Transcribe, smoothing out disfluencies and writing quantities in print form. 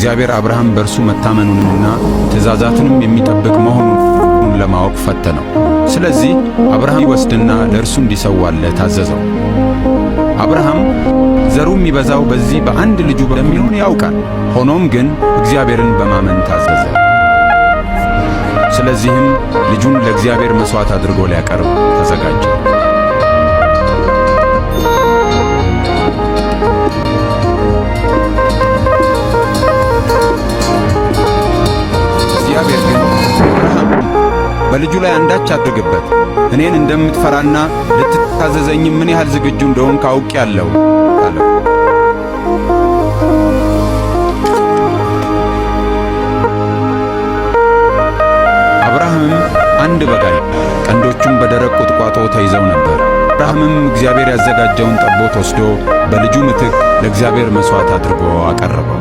እግዚአብሔር አብርሃም በእርሱ መታመኑንና ትእዛዛቱንም የሚጠብቅ መሆኑን ለማወቅ ፈተነው። ስለዚህ አብርሃም ይወስድና ለእርሱ እንዲሰዋለት አዘዘው። አብርሃም ዘሩ የሚበዛው በዚህ በአንድ ልጁ እንደሚሆን ያውቃል። ሆኖም ግን እግዚአብሔርን በማመን ታዘዘ። ስለዚህም ልጁን ለእግዚአብሔር መሥዋዕት አድርጎ ሊያቀርብ ተዘጋጀ። እግዚአብሔር ግን አብርሃም በልጁ ላይ አንዳች አድርግበት፣ እኔን እንደምትፈራና ልትታዘዘኝም ምን ያህል ዝግጁ እንደሆንክ አውቄአለሁ አለው። አብርሃምም አንድ በግ አየ፣ ቀንዶቹም በደረቅ ቁጥቋጦ ተይዘው ነበር። አብርሃምም እግዚአብሔር ያዘጋጀውን ጠቦት ወስዶ በልጁ ምትክ ለእግዚአብሔር መሥዋዕት አድርጎ አቀረበው።